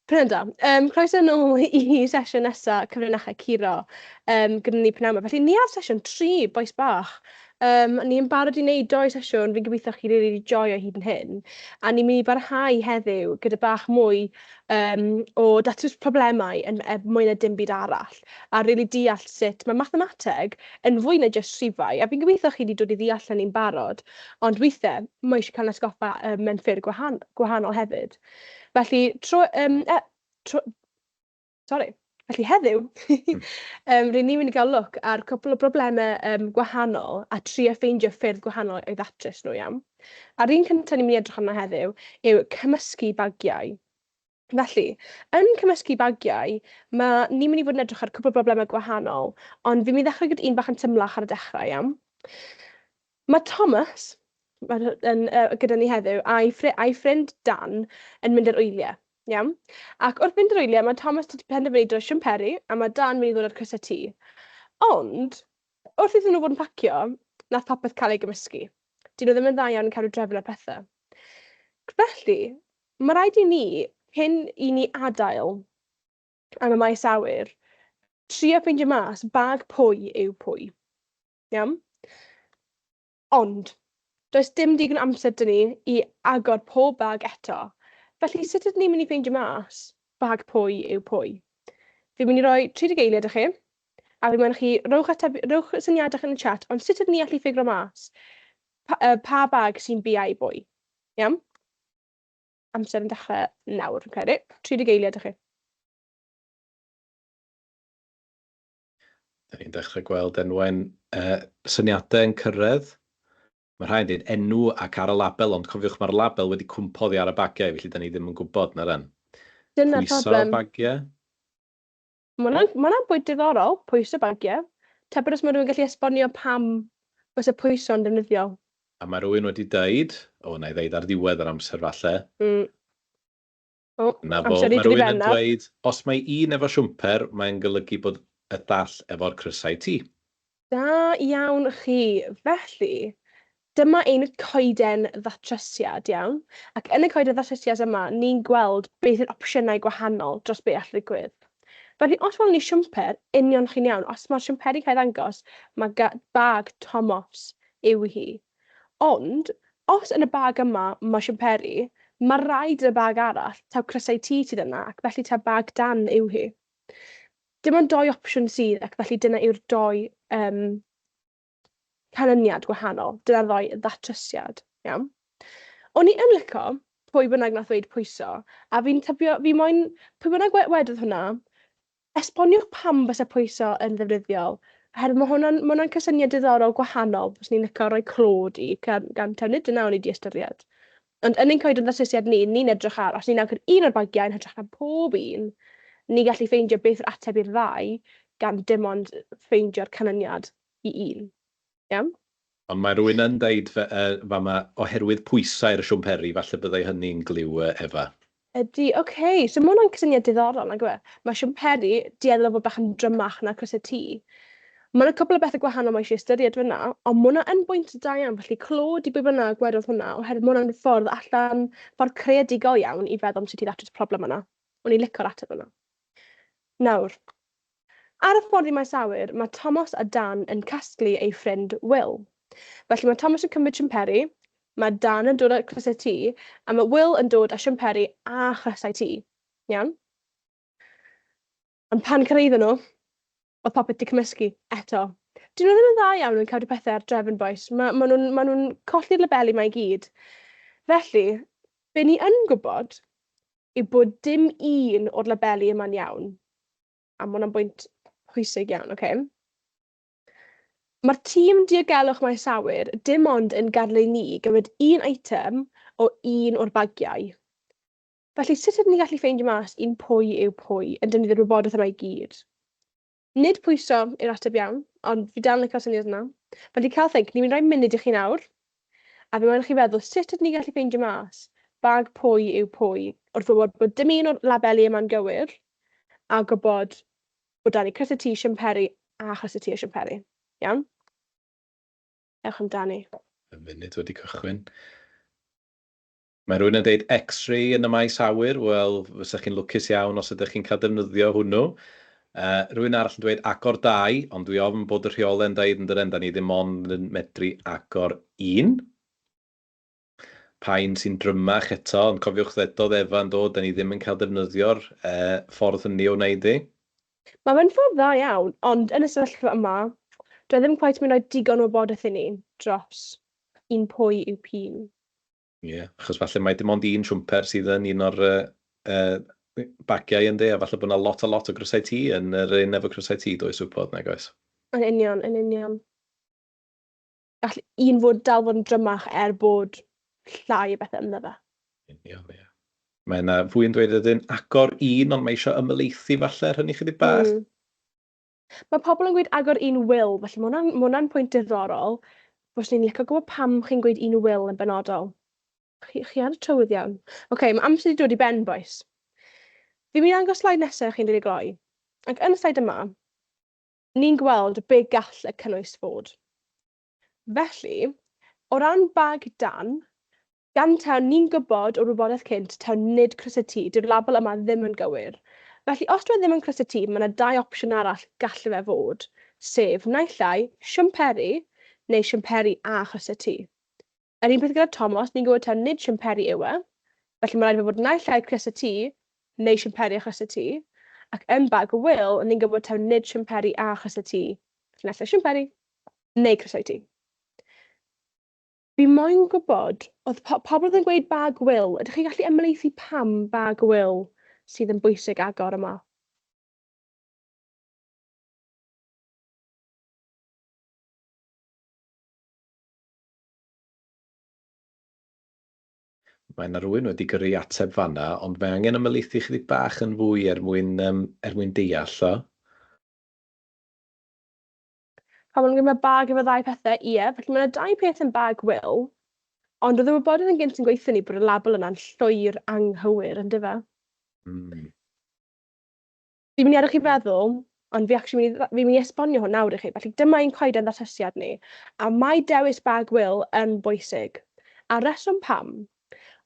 Prynhawn da. Croeso nôl i sesiwn nesa Cyfrinachau Curo gyda ni prynhawn 'ma. Felly ni ar sesiwn 3, bois bach. Ni yn barod i wneud dou sesiwn, fi'n gobeithio chi rili 'di joio hyd yn hyn. A ni'n mynd i barhau heddiw gyda bach mwy o datrys problemau yn mwy na dim byd arall. A rili deall sut mae mathemateg yn fwy na jyst rhifau. A fi'n gobeithio chi 'di dod i ddeall hynny'n barod. Ond weithiau, mae eisiau cael ein atgoffa mewn ffyrdd gwahanol hefyd. Felly, tro, yym, e, tro, sori. Felly heddiw, ry'n ni'n mynd i gael look ar cwpl o broblemau gwahanol a trio ffeindio ffyrdd gwahanol i ddatrys nhw, iawn? A'r un cyntaf ni'n mynd i edrych arno heddiw yw cymysgu bagiau. Felly, yn cymysgu bagiau, ma' ni'n mynd i fod yn edrych ar cwpl o broblemau gwahanol, ond fi'n mynd i ddechrau gyda un bach yn symlach ar y dechrau, iawn? Mae Thomas yn gyda ni heddiw a'i ffri- a'i ffrind Dan yn mynd ar wyliau, iawn? Ac wrth fynd ar wyliau, mae Thomas 'di penderfynu dod â siwmperi a mae Dan mynd i ddod â'r crysau T. Ond, wrth iddyn nhw fod yn pacio, wnaeth popeth cael ei gymysgu. Dyn nhw ddim yn dda iawn yn cadw drefn ar pethau. Felly, mae rhaid i ni, cyn i ni adael am y maes awyr, trio ffeindio mas bag pwy yw pwy. Iawn? Ond, does dim digon o amser 'da ni i agor pob bag eto. Felly, sut ydyn ni'n mynd i ffeindio mas bag pwy yw pwy? Fi'n mynd i roi 30 eiliad i chi, a fi moyn i chi, rowch, ateb, rowch syniadau chi yn y chat, ond sut ydyn ni allu ffigro mas pa, pa bag sy'n BI bwy? Iawn? Amser yn dechrau nawr, fi'n credu. 30 eiliad i chi. Da ni'n dechrau gweld enwau'n syniadau yn cyrraedd. Mae rhai yn dweud enw ac ar y label, ond cofiwch mae'r label wedi cwmpo oddi ar y bagiau, felly da ni ddim yn gwybod, na ran. Dyna'r Pwyso problem. bagiau. Mae hwnna'n ma hwnna'n bwynt diddorol, pwyso bagiau. Tybed os mae rhywun gallu esbonio pam fysa pwyso'n defnyddiol. A mae rhywun wedi dweud, o, wna i ddeud ar ddiwedd yr amser falle. O, 'Na fo, amser i mae dod i rhywun ben yn nawr. dweud, os mae un efo siwmper, mae'n golygu bod y llall efo'r crysau T. Da iawn chi. Felly, dyma ein coeden ddatrysiad, iawn? Ac yn y coeden ddatrysiad yma, ni'n gweld beth yw'r opsiynau gwahanol dros be all ddigwydd. Felly, os welwn ni siwmper, union chi'n iawn. Os mae'r siwmperi'n cael ei ddangos, mae bag Tomos yw hi. Ond, os yn y bag yma mae siwmperi, mae raid yn y bag arall taw crysau T sydd yna, ac felly taw bag Dan yw hi. Dim ond dou opsiwn sydd, ac felly dyna yw'r dou canlyniad gwahanol. Dyna'r ddou ddatrysiad, iawn? O'n i yn lico pwy bynnag nath ddweud pwyso, a fi'n tybio, fi moyn, pwy bynnag wedodd hwnna, Esboniwch pam fysa pwyso yn ddefnyddiol, oherwydd mae hwnna'n ma' hwnna'n cysyniad diddorol gwahanol, fyswn i'n licio rhoi clod i, gan gan taw nid dyna o'n i 'di ystyried. Ond yn ein coeden ddatrysiad ni, ni'n edrych ar, os ni'n agor un o'r bagiau yn hytrach na pob un, ni'n gallu ffeindio beth yw'r ateb i'r ddau, gan dim ond ffeindio'r canlyniad i un. Iawn? Ond mae rhywun yn deud fama, oherwydd pwysau'r siwmperi, falle byddai hynny'n gliw, Efa. Ydy, ocê. So ma' hwnna'n syniad diddorol, nag yw e? Mae siwmperi dueddol o fod bach yn drymach na crysau T. Mae 'na cwpl o bethau gwahanol mae eisiau ystyried fan'na, ond ma' hwnna yn bwynt da iawn, felly clod i bwy bynnag wedodd hwnna, oherwydd ma' hwnna'n ffordd allan, ffordd creadigol iawn i feddwl am sut i ddatrys y problem yna. O'n i'n licio'r ateb yna. Nawr, ar y ffordd i maes awyr, mae Tomos a Dan yn casglu eu ffrind Will. Felly mae Tomos yn cymryd siwmperi, mae Dan yn dod â crysau T, a mae Will yn dod â siwmperi a chrysau T. Iawn? Ond pan cyrhaeddon nhw, oedd popeth 'di cymysgu eto. Dyn nhw ddim yn dda iawn yn cadw pethau ar drefn, bois. Ma' ma' nhw'n ma' nhw'n colli'r labeli 'ma i gyd. Felly, be ni yn gwybod yw bod dim un o'r labeli yma'n iawn. A ma' hwnna'n bwynt pwysig iawn, ocê? Mae'r tîm diogelwch maes awyr dim ond yn gadael i ni gymryd un eitem o un o'r bagiau. Felly, sut ydyn ni'n gallu ffeindio mas un pwy yw pwy yn defnyddio'r wybodaeth yma i gyd? Nid pwyso yw'r ateb iawn, ond fi dal yn licio'r syniad yna. Felly, cael think, ni'n mynd i roi munud i chi nawr, a fi moyn i chi feddwl sut ydyn ni'n gallu ffeindio mas bag pwy yw pwy, wrth wybod bod dim un o'r labeli yma'n gywir, a gwybod bod 'da ni crysau T siwmperi a chrysau T a siwmperi. Iawn? Ewch amdani. Y munud wedi cychwyn. Mae rhywun yn deud X-ray yn y maes awyr. Wel, fysech chi'n lwcus iawn os ydych chi'n cael defnyddio hwnnw. Rhywun arall yn dweud agor dau, ond dwi ofn bod y rheolau'n deud yn dydyn, da ni ddim ond yn medru agor un. Pa un sy'n drymach eto, ond cofiwch ddedodd Efa yn dod, da ni ddim yn cael defnyddio'r ffordd hynny o wneud i. Mae fe'n ffordd dda iawn, ond yn y sefyllfa yma, dwi e ddim cweit mynd rhoi digon o wybodaeth i ni dros un pwy yw p'un. Ie, yeah, achos falle mai dim ond un siwmper sydd yn un o'r bagiau yndi, a falle bod yna lot a lot o grysau T yn yr un efo crysau T, does wybod, nag oes? Yn union, yn union. Gall un fod dal fod yn drymach er bod llai o bethau ynddo fe. Union, ie. Mae yna fwy yn dweud ydyn agor un, ond mae eisiau ymhelaethu falle ar hynny chydig bach. Mae pobl yn gweud agor un Will, felly mae hwnna'n ma hwnna pwynt diddorol. Fyswn i'n licio gwybod pam chi'n gweud un Will yn benodol. Chi ar y trywydd iawn. Oce, okay, mae amser wedi dod i ben, bois. Fi'n mynd i ddangos sleid nesaf chi'n rili gloi. Ac yn y sleid yma, ni'n gweld be gall y cynnwys fod. Felly, o ran bag Dan, gan taw ni'n gwybod o'r wybodaeth cynt taw nid crysau T, dyw'r label yma ddim yn gywir. Felly, os dyw e ddim yn crysau T, mae yna dau opsiwn arall gallu fe fod, sef naill ai siwmperi neu siwmperi a chrysau T. Yr un peth gyda Tomos, ni'n gwybod taw nid siwmperi yw e, felly mae rhaid fe fod naill ai crysau T neu siwmperi a chrysau T. Ac yn bag Will, ni'n gwybod taw nid siwmperi a chrysau T, felly naill ai siwmperi neu crysau T. Fi moyn gwybod, oedd pobl oedd yn gweud bag Will, ydych chi'n gallu ymhelaethu pam bag Will sydd yn bwysig agor yma? Mae yna rhywun wedi gyrru ateb fanna, ond mae angen ymhelaethu chydig bach yn fwy er mwyn deall o. Pan maen nhw'n gweud mae bag efo ddau pethau, ie, felly mae yna dau peth yn bag Will, ond oedd y wybodaeth yn gynt yn gweithio ni bod y label yna'n llwyr anghywir, yn dyfe? Fi'n mynd i adael chi feddwl, ond fi actually mynd i, fi'n mynd i esbonio hwn nawr i chi. Felly dyma ein coeden ddatrysiad ni. A mae dewis bag Will yn bwysig. A reswm pam,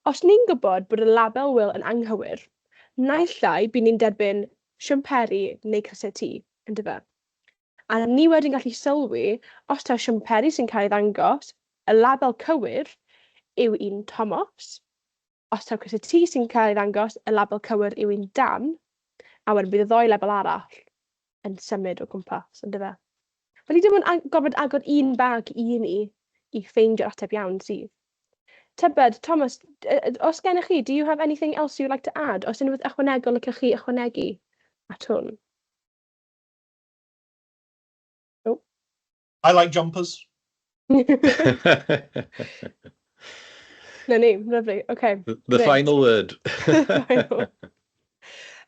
os ni'n gwybod bod y label Will yn anghywir, naill ai bydd ni'n derbyn siwmperi neu crysau T, yn dyfe? A ni wedyn gallu sylwi, os taw siwmperi sy'n cael ei ddangos, y label cywir yw un Thomas. Os taw crysau T sy'n cael ei ddangos, y label cywir yw un Dan. A wedyn bydd y ddou label arall yn symud o gwmpas, yn dyfe? Felly dim ond gorfod agor un bag i ni i ffeindio'r ateb iawn sydd. Tybed, Thomas, os gennych chi, do you have anything else you'd like to add? Oes unrhyw beth ychwanegol licioch chi ychwanegu at hwn? Oh. I like jumpers. Na ni, lovely. Okay. The Great. final word. Final.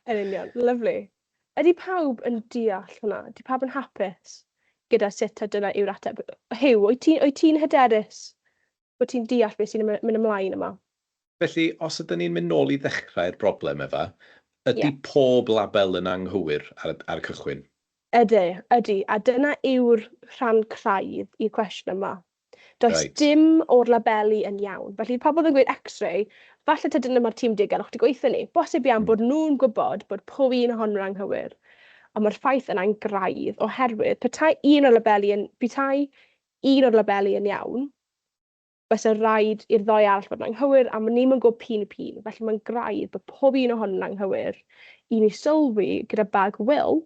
Yn union, lovely. Ydy pawb yn deall hwnna? Ydy pawb yn hapus gyda sut a dyna yw'r ateb? Huw, wyt ti hyderus bod ti'n deall beth sy'n mynd ymlaen yma? Felly, os ydyn ni'n mynd nôl i ddechrau'r broblem efo, ydy pob label yn anghywir ar y cychwyn? Ydy, ydy. A dyna yw'r rhan craidd i'r cwestiwn yma. Does dim o'r labeli yn iawn. Felly pobl yn gweud X-ray, falle ta dyna mae'r tîm diogelwch wedi gweithio ni. Bosib iawn bod nhw'n gwybod bod pob un ohonyn nhw'n anghywir. Ond mae'r ffaith yna'n graidd oherwydd petai un o'r labeli yn iawn, bysa rhaid i'r ddou arall fod yn anghywir, a ni'm yn gwybod p'un yw p'un. Felly mae'n graidd bod pob un ohonyn nhw'n anghywir. I ni sylwi gyda bag Will,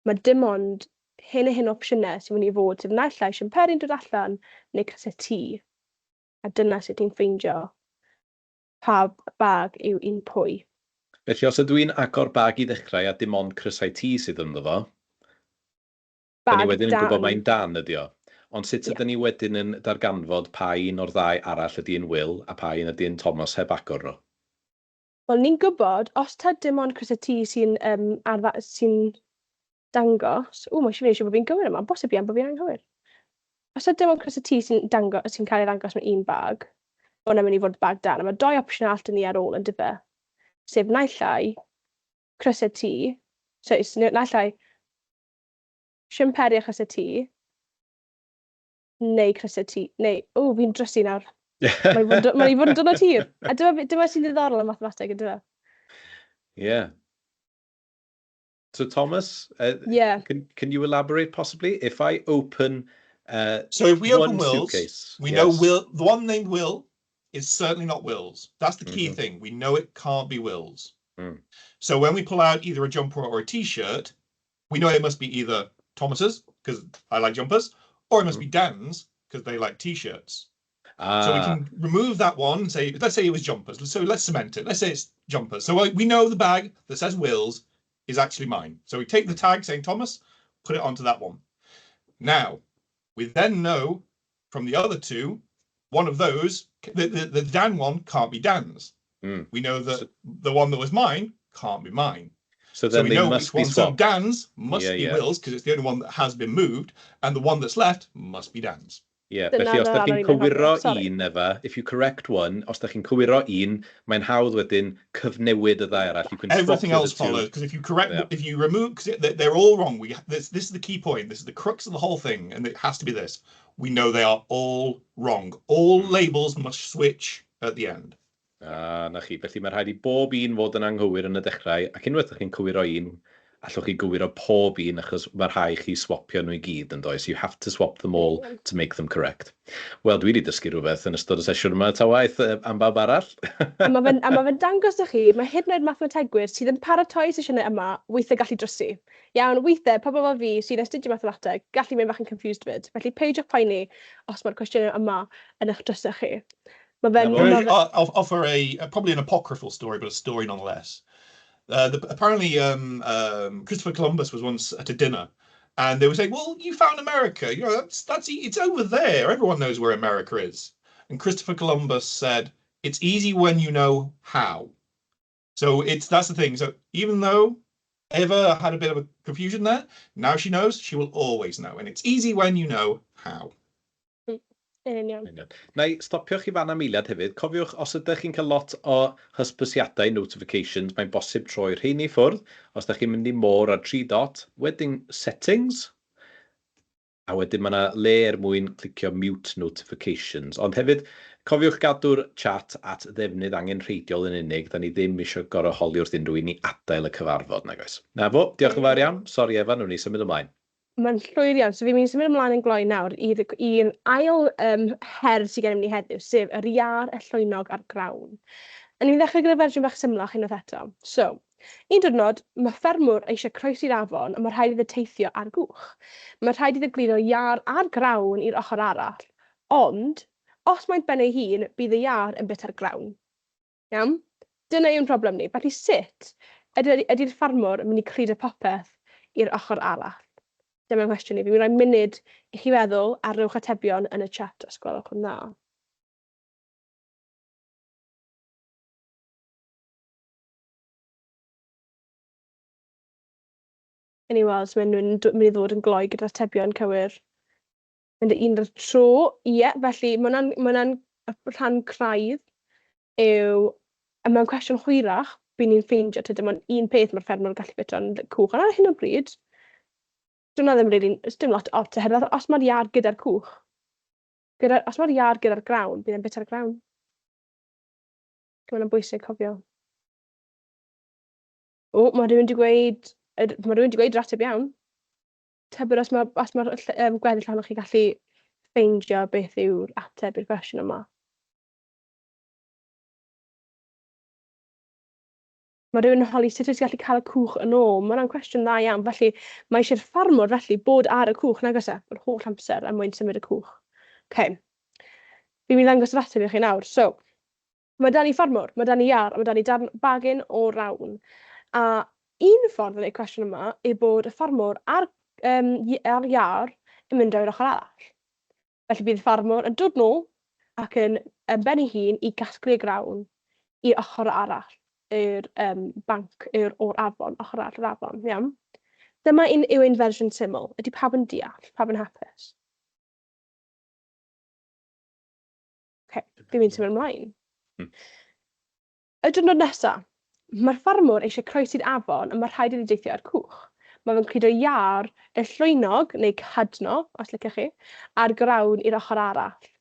mae dim ond hyn a hyn o opsiynau sy'n mynd i fod, sef naill ai siwmperi'n dod allan neu crysau T. A dyna sut ti'n ffeindio pa bag yw un pwy. Felly os ydw i'n agor bag i ddechrau a dim ond crysau T sydd ynddo fo, da ni Bag wedyn yn gwybod Dan. mai'n Dan ydi o. Ond sut ydyn ni wedyn yn darganfod pa un o'r ddau arall ydy un Will a pa un ydy un Thomas heb agor nhw? Wel, ni'n gwybod, os ta dim ond crysau T sy'n dangos. O, mae eisiau gwneud siŵr bod fi'n gywir yma. Bosib iawn bod fi'n anghywir. Os ta dim ond crysau T sy'n cael ei ddangos mewn un bag, ma' hwnna'n mynd i fod bag Dan. A mae dou opsiwn arall 'da ni ar ôl yn dyfe? Sef naill ai crysau T, so naill ai siwmperi a chrysau T, neu crysau T, neu, o, fi'n drysu nawr. Mae i fod, mae i fod yn diwrnod hir. A dyma, dyma sy'n ddiddorol am mathemateg, yn dyfe? Yeah. So Thomas, yeah. Can you elaborate possibly? If I open So if we open one Will's, suitcase, we know yes. Will, the one named Will is certainly not Will's. That's the key thing. We know it can't be Will's. So when we pull out either a jumper or a t-shirt, we know it must be either Thomas's, because I like jumpers, or it must be Dan's, because they like t-shirts. So we can remove that one and say, let's say it was jumpers. So let's cement it. Let's say it's jumpers. So we know the bag that says Will's is actually mine. So we take the tag saying Thomas, put it onto that one. Now, we then know from the other two, one of those, the Dan one can't be Dan's. We know that the one that was mine can't be mine. So So then we they know must which be one. So swapped. Dan's must be Will's because it's the only one that has been moved, and the one that's left must be Dan's. Yeah, Dyna felly os fel da arfer chi'n ni'n anghofio, cywiro sori. un, Efa, if you correct one, os da chi'n cywiro un, mae'n hawdd wedyn cyfnewid y ddau arall. You can swap Everything the other else two. follows, because if you correct, if you remove, because they're all wrong. This is the key point. This is the crux of the whole thing, and it has to be this. We know they are all wrong. All labels must switch at the end. Ah, 'na chi. Felly mae rhaid i bob un fod yn anghywir yn y dechrau, ac unwaith ydych chi'n cywiro un, allwch chi gywiro pob un, achos mae rhaid chi swapio nhw i gyd yn does. You have to swap them all to make them correct. Wel, dwi wedi dysgu rhywbeth yn ystod y sesiwn yma, ta waeth am bawb arall. A ma fe'n dangos i chi, mae hyd yn oed mathemategwyr sydd yn paratoi sesiynau yma weithiau gallu drysu. Iawn, weithiau, pobl fel fi sy'n astudio mathemateg gallu mynd bach yn confused fyd. Felly peidiwch poeni os mae'r cwestiynau yma yn eich drysu chi. Ma fe'n, Na fo. ma fe I'll offer a probably an apocryphal story, but a story nonetheless. Apparently, Christopher Columbus was once at a dinner, and they were saying, Well, you found America. It's over there. Everyone knows where America is. And Christopher Columbus said, It's easy when you know how. So that's the thing. So even though Eva had a bit of a confusion there, now she knows, she will always know. And it's easy when you know how. Yn union. Union. Na i stopio chi fan am eiliad hefyd. Cofiwch, os ydych chi'n cael lot o hysbysiadau, notifications, mae'n bosib troi rheini ffwrdd. Os ydych chi'n mynd i more ar 3 dot, wedyn settings, a wedyn mae yna le er mwyn clicio mute notifications. Ond hefyd, cofiwch gadw'r chat at ddefnydd angenrheidiol yn unig. Da ni ddim eisiau gorfod holi wrth unrhyw un i adael y cyfarfod, nag oes. Na fo, diolch yn fawr iawn. Sori Efa, wnawn ni symud ymlaen. Mae'n llwyr iawn. So fi'n mynd i symud ymlaen yn gloi nawr i'r ail her sydd gennym ni heddiw, sef yr iâr, y llwynog a'r grawn. A ni'n ddechrau gyda fersiwn bach symlach unwaith eto. So, un diwrnod, mae ffermwr eisiau croesi'r afon a mae rhaid iddo teithio ar gwch. Mae rhaid iddo gludo iâr a'r grawn i'r ochr arall. Ond, os mae'n ben ei hun, bydd y iâr yn byta'r grawn. Iawn? Dyna yw'n problem ni. Felly sut ydy'r ffarmwr yn mynd i cludo popeth i'r ochr arall? Dyma'n cwestiwn i. Fi'n mynd i roi munud i chi feddwl a rhowch atebion yn y chat os gwelwch yn dda. Yn i weld os maen nhw'n mynd i ddod yn gloi gyda'r atebion cywir. Mynd un ar tro, ie, felly ma' hwnna'n rhan craidd yw, a mewn cwestiwn hwyrach, by' ni'n ffeindio taw dim ond un peth mae'r ffermwr yn gallu ffitio yn y cwch, ond ar hyn o bryd, dyw hwnna ddim rili, does dim lot o ots oherwydd os mae'r iâr gyda'r cwch, gyda, os mae'r iâr gyda'r grawn, bydd e'n byta'r grawn. Mae hwnna'n bwysig cofio. O, mae rhywun wedi gweud, mae rhywun wedi gweud yr ateb iawn. Tybed os mae'r gweddill ohonoch chi gallu ffeindio beth yw'r ateb i'r cwestiwn yma. Mae rhywun yn holi sut wyt ti'n gallu cael y cwch yn ôl. Mae hwnna'n cwestiwn dda iawn. Felly, mae eisiau'r ffarmwr felly bod ar y cwch, nag oes e? Yr holl amser er mwyn symud y cwch. Okay. Fi'n mynd i ddangos yr ateb i chi nawr. So, mae 'da ni ffarmwr, mae 'da ni iâr, a mae 'da ni darn bagin o rawn. A un ffordd o wneud cwestiwn yma yw bod y ffarmwr ar iâr yn mynd drwy'r ochr arall. Felly bydd y ffarmwr yn dod nôl ac yn ben ei hun i gasglu y grawn i'r ochr arall, i'r banc, i'r, o'r afon, ochr arall yr afon, iawn? Dyma un, yw ein fersiwn syml. Ydy pawb yn deall? Pawb yn hapus? Okay, fi'n mynd symud ymlaen. Y diwrnod nesa, mae'r ffarmwr eisiau croesi'r afon a mae rhaid iddi deithio ar cwch. Mae fe'n cludo iâr y llwynog, neu cadno, os liciwch chi, a'r grawn i'r ochr arall.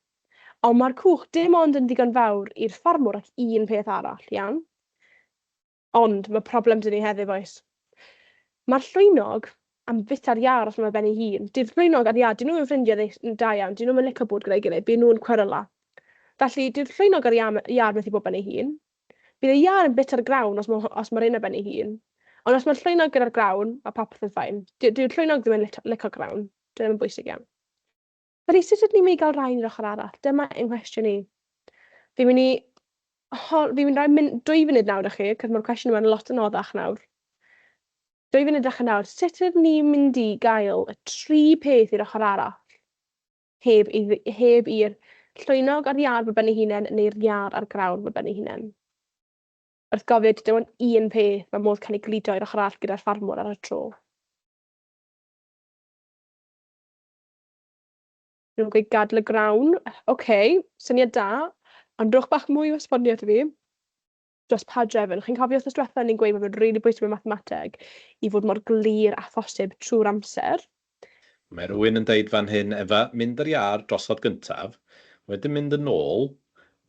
Ond mae'r cwch dim ond yn ddigon fawr i'r ffarmwr ac un peth arall, iawn? Ond mae problem 'da ni heddiw, bois. Mae'r llwynog am fita'r iâr os mae ben ei hun. Dyw'r llwynog a'r iâr, dyn nhw'n ffrindiau da iawn, dyn nhw'm yn licio bod gyda'i gilydd, byd nhw'n cweryla. Felly, dyw'r llwynog a'r iâr, iâr methu bod ben ei hun. Bydd y iâr yn bita'r grawn os mae'r os ma un ar ben ei hun. Ond os mae'r llwynog gyda'r grawn, mae popeth yn fine. Dyw'r llwynog ddim yn licio grawn. Dyw e ddim yn bwysig iawn. Felly, sut ydyn ni'n mynd i gael rhain i'r ochr arall? Dyma ein nghwestiwn i. Fi'n mynd i... Fi'n mynd i roi 2 funud nawr i chi, cos mae'r cwestiwn yma'n lot anoddach nawr. 2 funud i chi nawr. Sut ydyn ni'n mynd i gael y tri peth i'r ochr arall heb i'r llwynog a'r iâr bod ben ei hunain neu'r iâr a'r grawn bod ben ei hunain? Wrth gofio, dim ond un peth mae modd cael ei gludo i'r ochr arall gyda'r ffarmwr ar y tro. Nhw'n gweud gadael y grawn. OK, syniad da. Ond rhowch bach mwy o esboniad i fi dros pa drefn. Chi'n cofio wythnos diwetha ni'n gweud bod fe'n rili bwysig mewn mathemateg i fod mor glir â phosib trwy'r amser. Mae rhywun yn deud fan hyn, Efa, mynd yr iâr drosodd gyntaf, wedyn mynd yn ôl,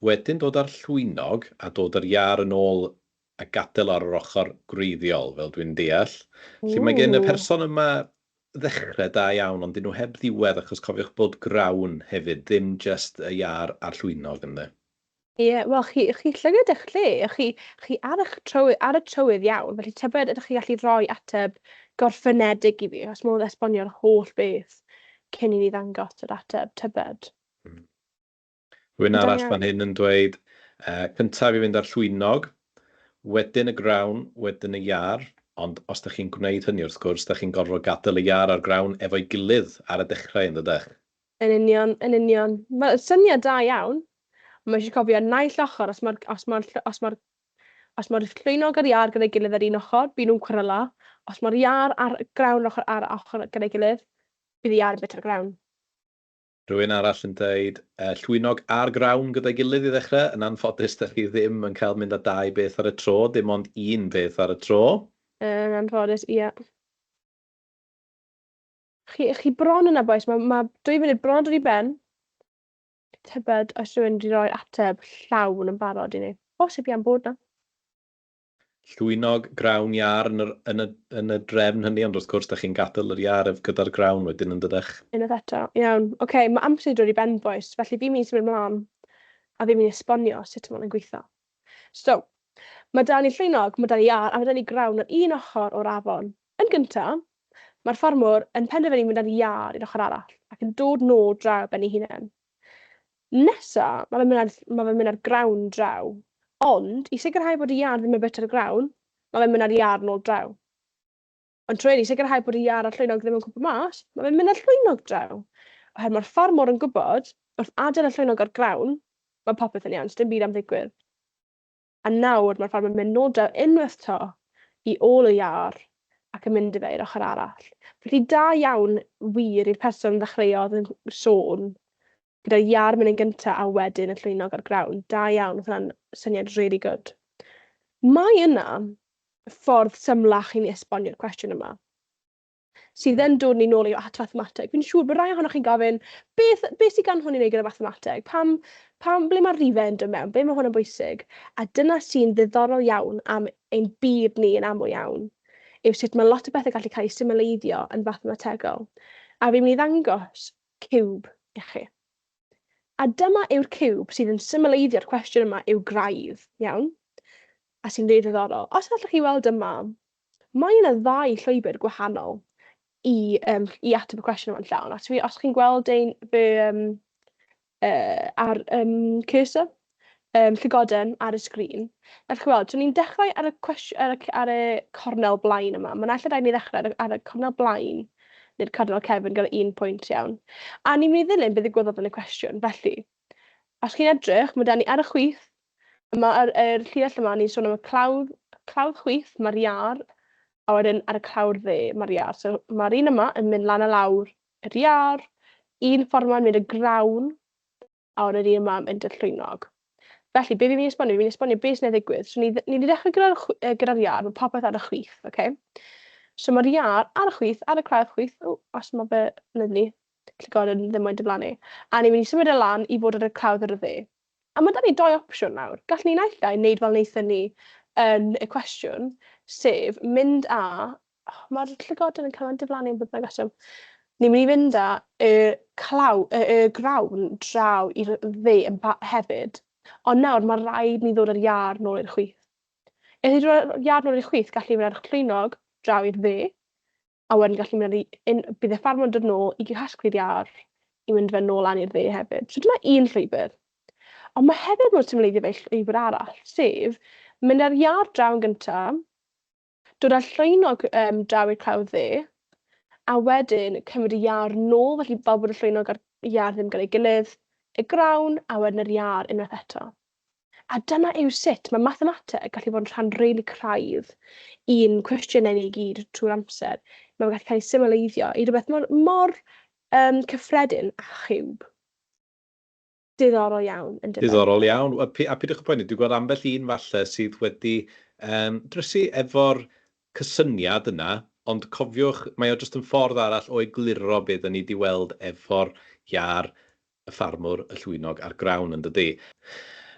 wedyn dod â'r llwynog a dod yr iâr yn ôl a gadael ar yr ochr gwreiddiol, fel dwi'n deall. Felly mae gen y person yma ddechrau da iawn, ond dyn nhw heb ddiwedd, achos cofiwch bod grawn hefyd, ddim jyst y iâr a'r llwynog ynddo. Ie, yeah, wel, chi llygad eich lle, chi ar y trywydd iawn, felly tybed ydych chi gallu rhoi ateb gorffenedig i fi, os modd esbonio'r holl beth cyn i ni ddangos yr ateb, tybed. Rhywun arall fan hyn yn dweud, cyntaf i fynd ar llwynog, wedyn y grawn, wedyn y iâr, ond os ydych chi'n gwneud hynny wrth gwrs, ydych chi'n gorfod gadael y iâr a'r grawn efo'i gilydd ar y dechrau, yn dydych? Yn union, yn union. Mae'n syniad da iawn. Mae eisiau cofio naill ochr, os mae'r llwynog a'r iâr gyda'i gilydd ar un ochr, bydd nhw'n cweryla. Os mae'r iâr a'r grawn ochr ar ochr gyda'i gilydd, bydd y iâr yn bita'r grawn. Rhywun arall yn dweud, llwynog a'r grawn gyda'i gilydd i ddechrau. Yn anffodus, dych chi ddim yn cael mynd â dau beth ar y tro, dim ond un peth ar y tro. Yn anffodus, ie. Chi bron yna, bois. Mae 2 funud bron yn dod i ben. Tybed oes rhywun wedi rhoi ateb llawn yn barod i ni. Bosib iawn bod na. Llwynog, grawn, iâr yn y drefn hynny, ond wrth gwrs, da chi'n gadael yr iâr gyda'r grawn wedyn yn dydych? Unwaith eto, iawn. OK, mae amser wedi dod i ben, bois, felly fi'n mynd i symud ymlaen a fi'n mynd i esbonio sut mae hwn yn gweithio. So, mae da ni llwynog, mae da ni iâr a mae da ni grawn ar un ochr o'r afon. Yn gyntaf, mae'r ffarmwr yn penderfynu mynd â'r iâr i'r ochr arall ac yn dod nôl draw ben ei hunain. Nesa, mae fe'n mynd ar grawn draw, ond i sicrhau bod y iâr ddim yn bita'r grawn, mae fe'n mynd â'r iâr nôl draw. Ond trwy hyn, i sicrhau bod y iâr a'r llwynog ddim yn cwmpo mas, mae fe'n mynd â'r llwynog draw. Oherwydd mae'r ffarmwr yn gwybod, wrth adael y llwynog ar grawn, mae popeth yn iawn, dim byd am ddigwydd. A nawr mae'r ffarmwr yn mynd nôl draw unwaith 'to i ôl y iâr ac yn mynd â fe i'r ochr arall. Felly da iawn wir i'r person ddechreuodd yn sôn gyda'r iâr mynd yn gyntaf a wedyn y llwynog ar grawn. Da iawn, oedd hwnna'n syniad really good. Mae yna ffordd symlach i ni esbonio'r cwestiwn yma, sydd yn dod ni nôl i at fathemateg. Fi'n siŵr bod rai ohonoch chi'n gofyn, beth sydd gan hwn i wneud gyda mathemateg? Pam, ble mae'r rhifau yn dod mewn? Be mae hwn yn bwysig? A dyna sy'n ddiddorol iawn am ein byd ni yn aml iawn, yw sut mae lot o bethau gallu cael eu symleiddio yn fathemategol. A fi'n mynd i ddangos ciwb i chi. A dyma yw'r ciwb sydd yn symleiddio'r cwestiwn yma i'w graidd, iawn? A sy'n rili ddiddorol. Os allwch chi weld yma, mae yna ddau llwybr gwahanol i ateb y cwestiwn yma'n llawn. Os chi'n gweld ein fy ar cursor, llygoden ar y sgrin, gallwch chi weld, so ni'n dechrau ar y cornel blaen yma. Mae'n naill ai rhaid ni ddechrau ar y cornel blaen neu'r cornel cefn gyda un pwynt, iawn. A ni'n mynd i ddilyn beth ddigwyddodd yn y cwestiwn. Felly, os chi'n edrych, mae da ni ar y chwith, yma ar y llinell yma, ni'n sôn am y clawdd chwith, mae'r iâr, a wedyn ar y clawr dde, mae'r iâr. So mae'r un yma yn mynd lan a lawr yr iâr, un ffordd yma'n mynd y grawn, a wedyn yr un yma yn mynd y llwynog. Felly, be fi'n mynd i esbonio? Fi'n mynd i esbonio beth sy'n ei ddigwydd. So, ni wedi dechrau gyda'r iâr, mae popeth ar y chwith, okay? So mae'r iâr ar y chwith, ar y clawdd chwith, o, os mae fe, ni. Llygoden ddim moyn diflannu. A ni'n mynd i symud e lan i fod ar y clawdd ar y dde. A mae 'da ni dou opsiwn nawr. Gallwn ni naill ai wneud fel wnaethon ni yn y cwestiwn, sef mynd â... Oh, mae'r llygoden yn cael ei diflannu yn bydd reswm. Ni'n mynd i fynd â y claw, y grawn draw i'r dde yn hefyd. Ond nawr mae rhaid ni ddod â'r iâr nôl i'r chwith. Os ni dod â'r iâr nôl i'r chwith, gallu mynd â'r llwynog draw i'r dde, a wedyn gallu mynd â'r un, bydd y ffarmwr yn dod nôl i casglu'r iâr i mynd fe nôl lan i'r dde hefyd. So dyna un llwybr. Ond mae hefyd modd symleiddio fe i llwybr arall, sef mynd â'r iâr draw yn gyntaf, dod â'r llwynog draw i'r clawdd dde, a wedyn cymryd y iâr nôl, felly fel bod y llwynog a'r iâr ddim gyda'i gilydd, y grawn, a wedyn yr iâr unwaith eto. A dyna yw sut mae mathemateg gallu bod yn rhan rili craidd i'n cwestiynau ni i gyd trwy'r amser. Mae'n gallu cael ei symleiddio i rhywbeth mor, mor cyffredin â chiwb. Diddorol iawn, yn dyfe? Diddorol iawn. A peidiwch â poeni, dwi'n gweld ambell un falle sydd wedi drysu efo'r cysyniad yna, ond cofiwch, mae o jyst yn ffordd arall o egluro beth 'dan ni 'di weld efo'r iâr, y ffarmwr, y llwynog a'r grawn, yn dydi?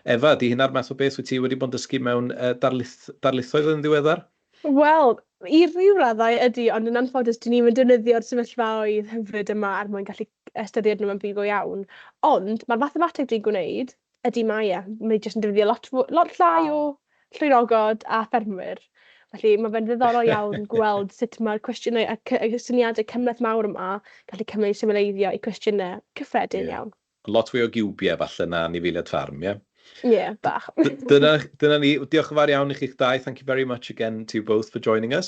Efa, 'di hynna'r math o beth wyt ti wedi bod yn dysgu mewn darlithoedd yn ddiweddar? Wel, i ryw raddau ydy, ond yn anffodus, dyn ni'n defnyddio'r sefyllfaoedd hyfryd yma er mwyn gallu ystyried nhw mewn byd go iawn. Ond mae'r mathemateg dwi'n gwneud ydy mae e. Mae jyst yn defnyddio lot, lot llai o llwynogod a ffermwyr. Felly mae fe'n ddiddorol iawn gweld sut mae'r cwestiynau a y syniadau cymhleth mawr yma gallu cymryd symleiddio i cwestiynau cyffredin iawn. Lot fwy o giwbiau falle na anifeiliaid ffarm, ie? Ie, yeah, bach. Dyna ni. Diolch yn fawr iawn i chi'ch dau. Thank you very much again to you both for joining us.